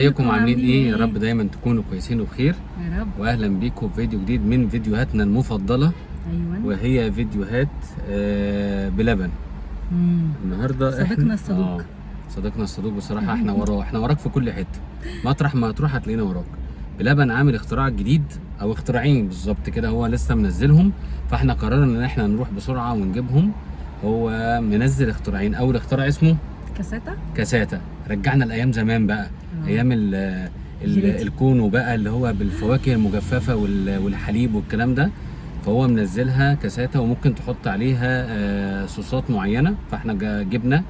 ازيكم عاملين ايه؟ يا رب دايما تكونوا كويسين وبخير يا رب. واهلا بيكم في فيديو جديد من فيديوهاتنا المفضلة. ايوه، وهي فيديوهات بلبن. النهارده صديقنا الصدوق. صديقنا الصدوق بصراحة احنا وراه، احنا وراك في كل حتة، مطرح ما تروح هتلاقينا وراك. بلبن عامل اختراع جديد او اختراعين بالظبط كده، هو لسه منزلهم، فاحنا قررنا ان احنا نروح بسرعة ونجيبهم. هو منزل اختراعين، اول اختراع اسمه كاساتا. كاساتا، رجعنا الايام زمان بقى، ايام جيلاتي. الكونو بقى اللي هو بالفواكه المجففه والحليب والكلام ده. فهو منزلها كاساتا وممكن تحط عليها صوصات معينة. فاحنا جبنا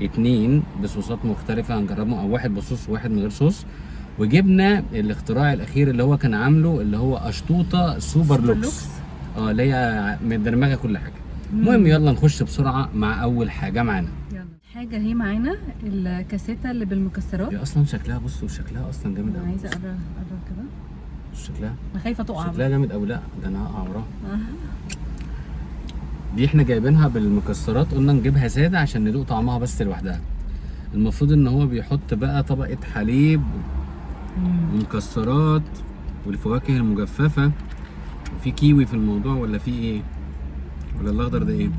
2 بصوصات مختلفة هنجربهم، او واحد بصوص وواحد من غير صوص. وجبنا الاختراع الاخير اللي هو كان عامله، اللي هو اشطوطه سوبر لوكس. اللي هي مدرمجه كل حاجة. المهم يلا نخش بسرعة مع اول حاجة معانا. يلا حاجة هي معانا الكاسيتا اللي بالمكسرات. هي اصلا شكلها، بصوا شكلها اصلا جامد انا قوي. عايزه اقرا كده، شكلها انا خايفة تقع. شكلها جامد قوي. لا ده انا هقع وراها. دي احنا جايبينها بالمكسرات، قلنا نجيبها ساده عشان ندوق طعمها بس لوحدها. المفروض ان هو بيحط بقى طبقه حليب ومكسرات والفواكه المجففه، وفي كيوي في الموضوع ولا في ايه؟ ولا الاخضر ده ايه؟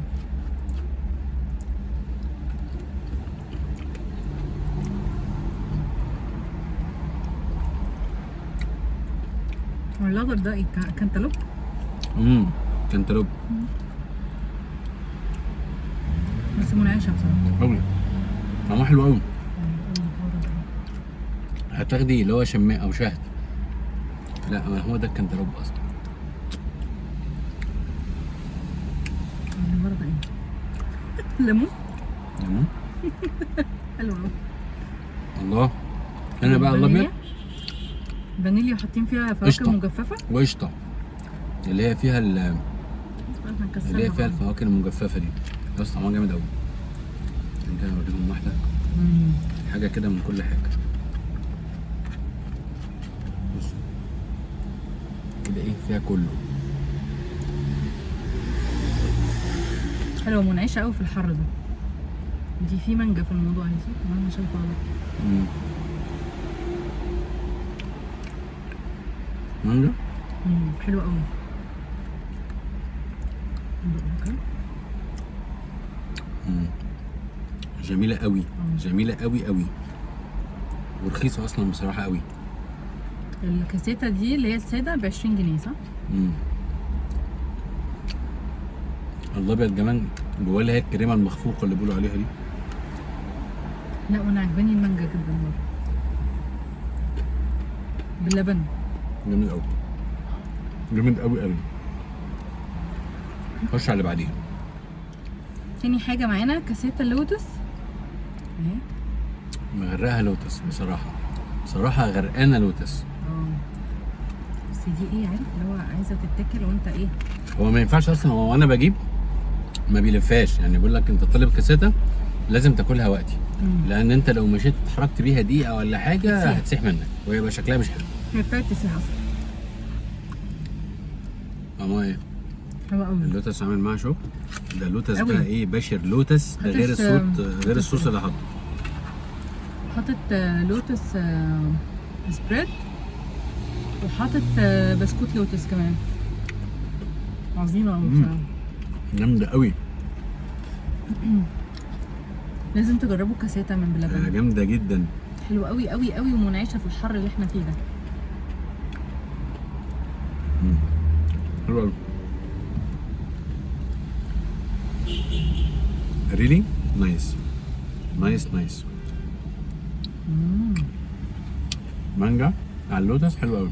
الاخضر ده ايه؟ كانتالوب. كانتالوب. بس منعشه بصراحة قوي، طعمها حلو قوي. هتاخدي اللي هو شماء او شهد. لا ما هو ده الكنتالوب اصلا. اللي ورا ده ايه؟ ليمون. ليمون حلو قوي. الله. هنا بقى الابيض فانيليا وحاطين فيها فواكه مجففة وقشطه، اللي هي فيها اللي هي فيها الفواكه المجففه دي. بس طعمها جامد قوي. كده اوريهم واحدة حاجة كده من كل حاجة. بصوا كده ايه فيها كله. حلوة منعشه قوي في الحر ده. دي في مانجا في الموضوع يا صح؟ انا شايفه غلط. مانجا؟ حلوة قوي. جميلة قوي، جميلة قوي قوي، ورخيصه اصلا بصراحة قوي. الكاسيتا دي اللي هي السادة ب 20 جنيه صح؟ الابيض كمان جواه اللي هي الكريمة المخفوقه اللي بيقولوا عليها دي. لا وانا عجباني المانجا جدا برضه باللبن. جامد قوي، جامد قوي قوي. خش على اللي بعديها. تاني حاجة معانا كاسيتا اللوتس اهي. مغرقها لوتس بصراحة، بصراحة غرقانة لوتس. بس دي ايه، عارف اللي هو عايزه تتاكل وانت ايه؟ هو ما ينفعش اصلا، هو وانا بجيب ما بيلفاش، يعني بيقول لك انت طالب كاسيتا لازم تاكلها وقتي، لان انت لو مشيت اتحركت بيها دقيقة ولا حاجة هتسيح منك ويبقى شكلها مش حلو. هي بتاعت تسيح اصلا. طعمها ايه؟ حلو قوي. اللوتس عامل معاها شغل ده. اللوتس بقى ايه؟ باشر لوتس ده غير الصوت، غير الصوص اللي حاطه. حاطط لوتس spread، وحاطط بسكوت لوتس كمان. عظيمة قوي بصراحة، جامدة قوي. لازم تجربوا كاساتا من بلبن، جامدة جدا، حلوة قوي قوي قوي ومنعشه في الحر اللي احنا فيه ده. حلوة قوي. Really nice nice nice. مانجا على اللوتس حلو قوي.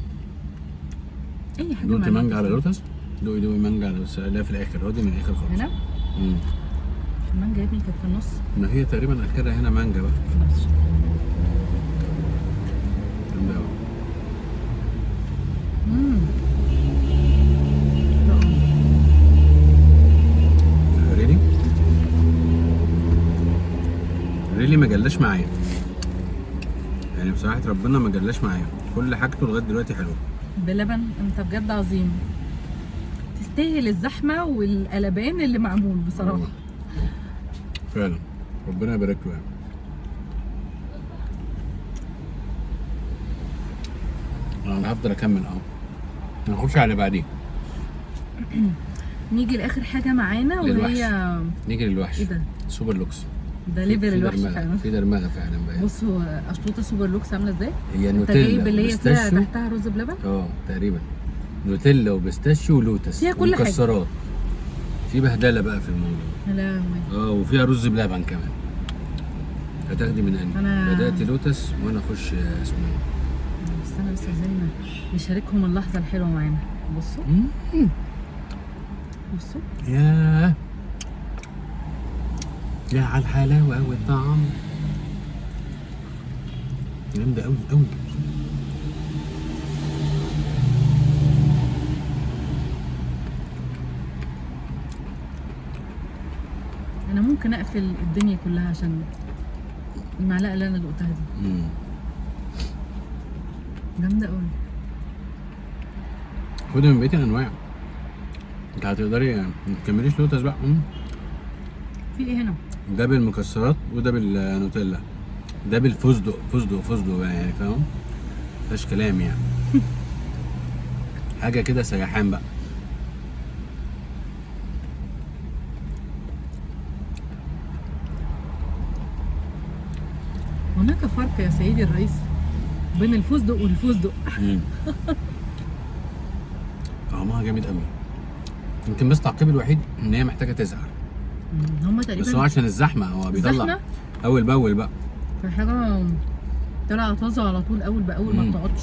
اي حاجة دوقتي مانجا على لوتس؟ دوقي دوقي مانجا على لوتس. لا في الاخر، هو دي من الاخر خالص. هنا؟ المانجا يا ابني كانت في النص. ما هي تقريبا اخرها هنا مانجا بقى. جامدة قوي. Really really ما جلاش معايا، يعني بصراحة ربنا ما جلاش معايا، كل حاجته لغاية دلوقتي حلوة. بلبن انت بجد عظيم، تستاهل الزحمة والقلبان اللي معمول بصراحة. فعلا ربنا يبارك له يعني. انا هفضل اكمل اهو. نخش على بعدين. نيجي لاخر حاجة معانا وهي نيجي للوحش. ايه ده؟ super lux. ده level الوحش فعلا. في درمغه فعلا بقى. بص هو اشطوطه super lux عامله ازاي؟ هي انت نوتيلا جايب اللي هي فيها و pistachio. تحتها رز بلبن؟ اه تقريبا نوتيلا و pistachio ولوتس فيها كل حاجة. ومكسرات. في بهدله بقى في الموضوع. يا لهوي. اه وفيها رز بلبن كمان. هتاخدي من انهي؟ أنا- بدات لوتس وانا اخش اسمه ايه؟ استنى بس عايزين نشاركهم اللحظة الحلوة معانا. بصوا بصوا ياه يا على الحلاوة والطعم، جامدة قوي قوي. انا ممكن اقفل الدنيا كلها عشان المعلقة اللي انا دقتها دي. جامدة قوي. خدي من بقية الانواع. انت هتقدري ما تكمليش لوتس بقى. في ايه هنا؟ ده بالمكسرات وده بالنوتيلا، ده بالفستق. فستق فستق بقى يعني، فاهم؟ مفيهاش كلام يعني. حاجة كده سيحان بقى. هناك فرق يا سيدي الرئيس بين الفستق والفستق. طعمها جامد قوي. يمكن بس تعقيب الوحيد ان هي محتاجه تزهر. هما تقريبا بس هو عشان الزحمة هو بيطلع الزحمة؟ اول باول بقى. في حاجة طلع طازة على طول، اول باول، ما بتقعدش،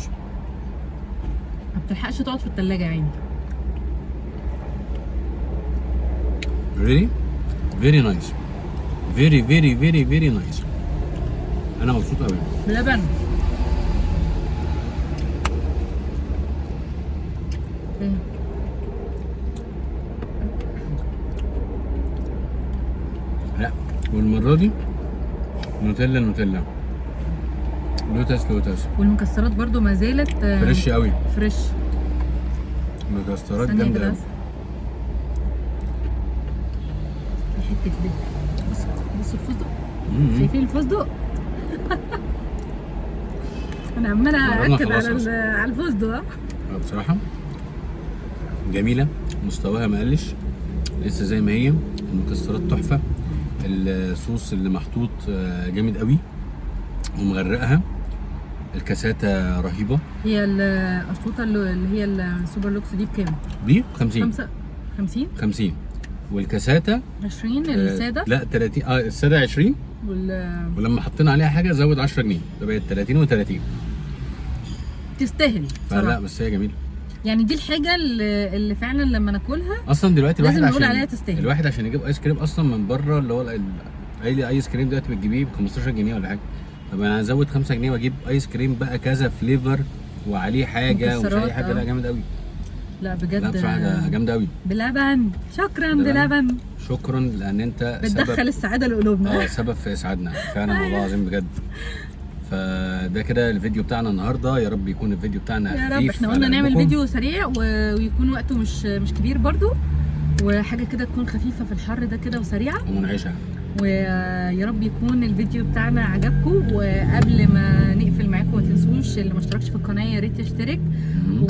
ما بتلحقش تقعد في التلاجة يا عيني. Really? Very nice. Very very very very nice. انا مبسوط قوي. بلبن. إيه؟ لا والمرة دي نوتيلا نوتيلا لوتس لوتس. والمكسرات برضو ما زالت fresh قوي. fresh. مكسرات ثانية جامدة كده قوي. بس. حتة دي. بصوا بصوا الفستق. شايفين الفستق؟ انا عماله جربنا اكد خلاص أصلاً. على الفستق. بصراحة جميلة، مستواها ما قلش، لسه زي ما هي. المكسرات تحفة، الصوص اللي محطوط جامد قوي ومغرقها، الكاساته رهيبة. هي الاشطوطه اللي هي ال super lux دي بكام؟ دي 50. 50؟ 50. والكاساته 20 السادة؟ لا 30. السادة 20. ولما حطينا عليها حاجة زود 10 جنيه فبقت 30 و30. تستاهل فلا بصراحة. بس هي جميلة. يعني دي الحاجة اللي فعلا لما ناكلها اصلا دلوقتي الواحد لازم نقول عشان عليها تستاهل. الواحد عشان يجيب ايس كريم اصلا من بره، اللي هو اي ايس كريم دلوقتي بتجيبيه ب 15 جنيه ولا حاجة. طب انا هزود 5 جنيه واجيب ايس كريم بقى كذا flavor وعليه حاجة ومش عليه حاجة. لا جامد قوي. لا بجد. لا بصراحة ده جامد قوي. بلبن. شكرا بلبن. شكرا لان انت بتدخل السعادة لقلوبنا. سبب في اسعادنا فعلا والله العظيم بجد. فده كده الفيديو بتاعنا النهارده، يا رب يكون الفيديو بتاعنا يا رب. احنا قلنا نعمل فيديو سريع ويكون وقته مش كبير برضو، وحاجه كده تكون خفيفة في الحر ده كده وسريعة ومنعشه. ويا رب يكون الفيديو بتاعنا عجبكم. وقبل ما نقفل معاكم ما تنسوش اللي ما اشتركش في القناة يا ريت يشترك،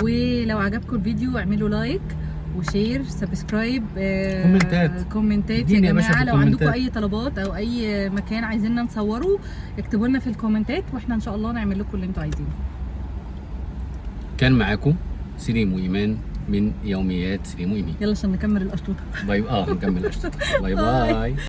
ولو عجبكم الفيديو اعملوا like و share subscribe، كومنتات. كومنتات يا جماعة. لو عندكم اي طلبات او اي مكان عايزيننا نصوره اكتبوا لنا في الكومنتات، واحنا ان شاء الله نعمل لكم اللي انتوا عايزينه. كان معاكم سليم وايمان من يوميات سليم وايمان. يلا عشان نكمل القشطوطه. bye. نكمل القشطوطه. bye bye.